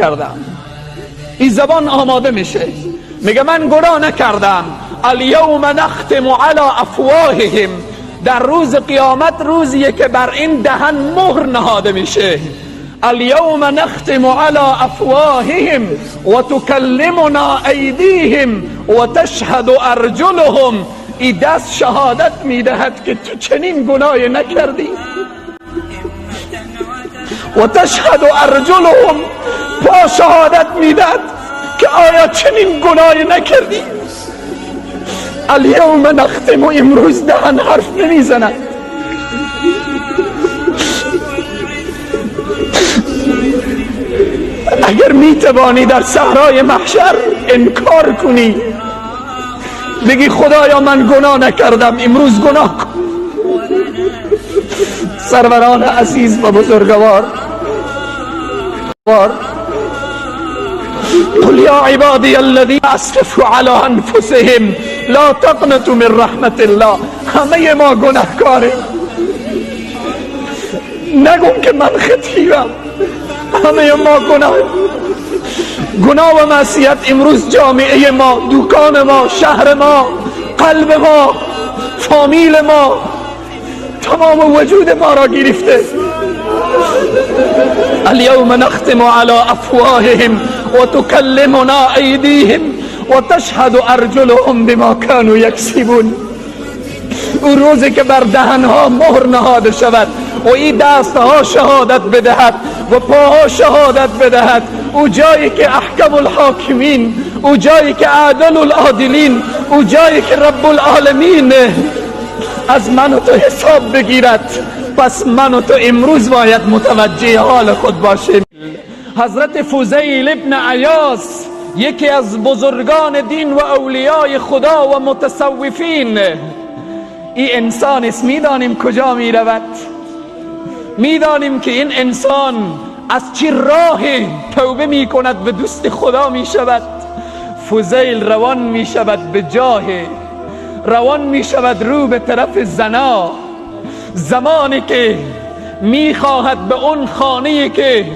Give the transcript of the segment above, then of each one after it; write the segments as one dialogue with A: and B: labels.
A: کردم. این زبان آماده میشه، میگه من گناه نکردم. الیوم نختم علی افواههم، در روز قیامت روزیه که بر این دهن مهر نهاده میشه. الیوم نختم علی افواههم و تکلمنا ایدیهم و تشهد ارجلهم. ای دست شهادت میدهد که تو چنین گناهی نکردی. و تشهد ارجلهم، پا شهادت میدهد که آیا چنین گناهی نکردی. الیوم نختم، امروز دهن حرف نمیزند. اگر میتوانی در صحرای محشر انکار کنی، بگی خدایا من گناه نکردم، امروز گناه کن. سروران عزیز و بزرگوار، قل یا عبادی الذین اسرفوا علی انفسهم لا تقنطوا من رحمت الله. همه ما گناهکاریم، نگو که من خطیبم. همه ما گناه و معصیت امروز جامعه ما، دکان ما، شهر ما، قلب ما، فامیل ما، تمام وجود ما را گرفته. الیوم نختم علی افواههم و تکلمنا ایدیهم و تشهد ارجلهم بما كانوا یکسبون. اون روزی که بر دهنها مهر نهاده شود و این دستها شهادت بدهد و پاها شهادت بدهد، او جایی که احکم الحاکمین، او جایی که عادل العادلین، او جایی که رب العالمین از من و تو حساب بگیرد. پس من و تو امروز باید متوجه حال خود باشیم. حضرت فضیل ابن عیاض، یکی از بزرگان دین و اولیای خدا و متصوفین، این انسان است. میدانیم کجا میرود، میدانیم که این انسان از چی راه توبه میکند و دوست خدا میشود. فضیل روان میشود به جاه، روان میشود رو به طرف زنا. زمانی که میخواهد به اون خانه که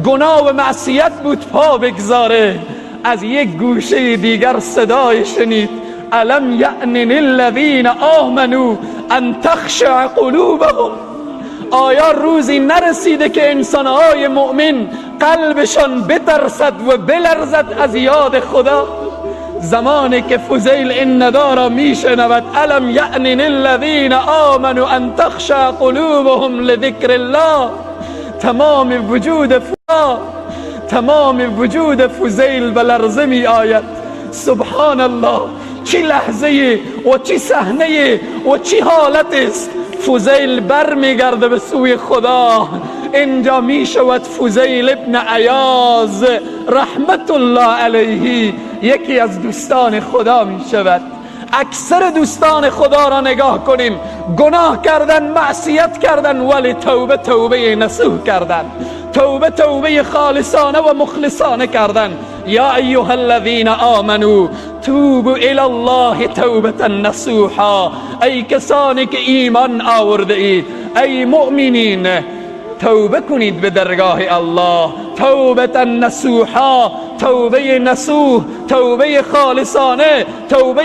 A: گناه و معصیت بود پا بگذاره، از یک گوشه دیگر صدای شنید: الم یأن الذین آمنوا ان تخشع قلوبهم. آیا روزی نرسیده که انسانهای مؤمن قلبشان بترسد و بلرزد از یاد خدا؟ زمانی که فضیل این ندا را میشنود، الم یأن الذین آمنوا ان تخشع قلوبهم لذکر الله، تمام وجود فضیل به لرزه می آید. سبحان الله، چی لحظه و چی صحنه و چی حالت است. فضیل بر میگرده به سوی خدا. اینجا می شود فضیل ابن عیاض رحمت الله علیه یکی از دوستان خدا می شود. اکثر دوستان خدا را نگاه کنیم، گناه کردن، معصیت کردن، ولی توبه توبه نصوح کردن، توبه توبه خالصانه و مخلصانه کردن. یا ایها الذین آمنوا توبوا الی الله توبة نصوحا. ای کسانی که ایمان آورده اید، ای مؤمنین، توبه کنید به درگاه الله، توبة نصوحا، توبه نصوح، توبه خالصانه، توبه